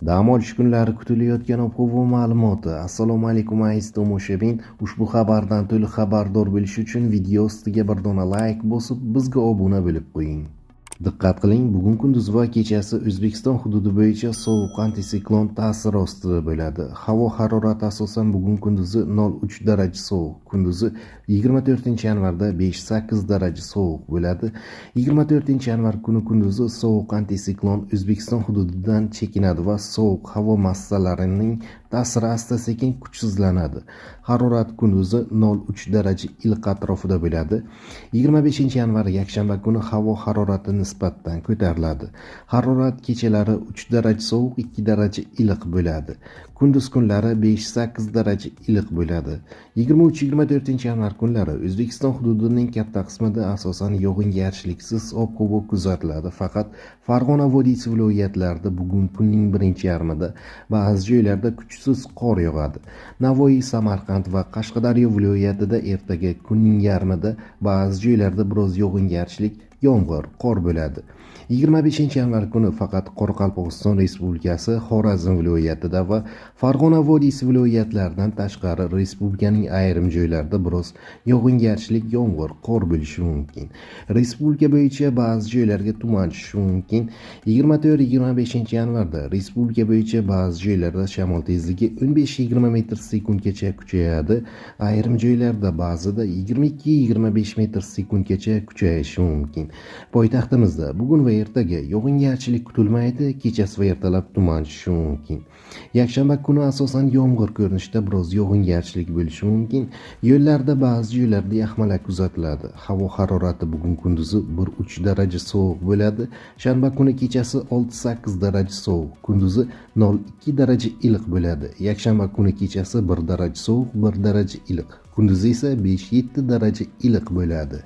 Dam olish kunlari kutilayotgan ob-havo ma'lumoti. Assalomu alaykum, aziz tomoshabin. Ushbu xabardan to'liq xabardor bo'lish uchun video ostiga bir dona layk bosib, bizga obuna bo'lib qo'ying. Diqqat qiling, bugun kunduz va kechasi O'zbekiston hududi bo'yicha sovuq antisiklon ta'siri ostida bo'ladi. Havo harorati asosan bugun kunduzi 0,3 daraja sovuq, kunduzi 24-yanvarda 5-8 daraja sovuq bo'ladi. 24-yanvar kuni kunduzi sovuq antisiklon O'zbekiston hududidan chekinadi va sovuq havo massalarining ta'siri asta-sekin kuchsizlanadi. Harorat kunduzi 0,3 daraja iliq atrofida bo'ladi. 25-yanvar yakshanba kuni havo harorati nisbatan ko'tariladi. Harorat kechalari 3 daraja sovuq, 2 daraja iliq bo'ladi. Kunduz kunlari 5-8 daraja iliq bo'ladi. 23-24 yanvar kunlari O'zbekiston hududining katta qismida asosan yog'ingarchiliksiz ob-havo kuzatiladi. Faqat Farg'ona vodiysi viloyatlarida bugun kunning birinchi yarmida ba'zi joylarda kuchsiz qor yog'adi. Navoiy, Samarqand va Qashqadaryo viloyatida ertaga kunning yarmida ba'zi joylarda biroz yog'ingarchilik, yomg'ir, qor bo'ladi. 25-yanvar kuni faqat Qoraqalpog'iston Respublikasi, Xorazm viloyatida va Farg'ona vodiysi viloyatlaridan tashqari respublikaning ayrim joylarida biroz yog'ingarchilik, yomg'ir, qor bo'lishi mumkin. Respublika bo'yicha ba'zi joylarga tuman tushishi mumkin. 24-25 yanvarda respublika bo'yicha ba'zi joylarda shamol tezligi 15-20 metr sekundgacha kuchayadi. Ayrim joylarda ba'zida 22-25 metr sekundgacha kuchayishi mumkin. Poytaxtimizda bugun va ertaga yog'ingarchilik kutilmaydi, kechasi va ertalab tuman tushishi mumkin. Yakshanba kuni asosan yomg'ir ko'rinishida biroz yog'ingarchilik bo'lishi mumkin. Yo'llarda ba'zi joylarda yaxmalak kuzatiladi. Havo harorati bugun kunduzi 1-3 daraja sovuq bo'ladi. Shanba kuni kechasi 6-8 daraja sovuq, kunduzi 0-2 daraja iliq bo'ladi. Yakshanba kuni kechasi 1 daraja sovuq, 1 daraja iliq, kunduzi esa 5-7 daraja iliq bo'ladi.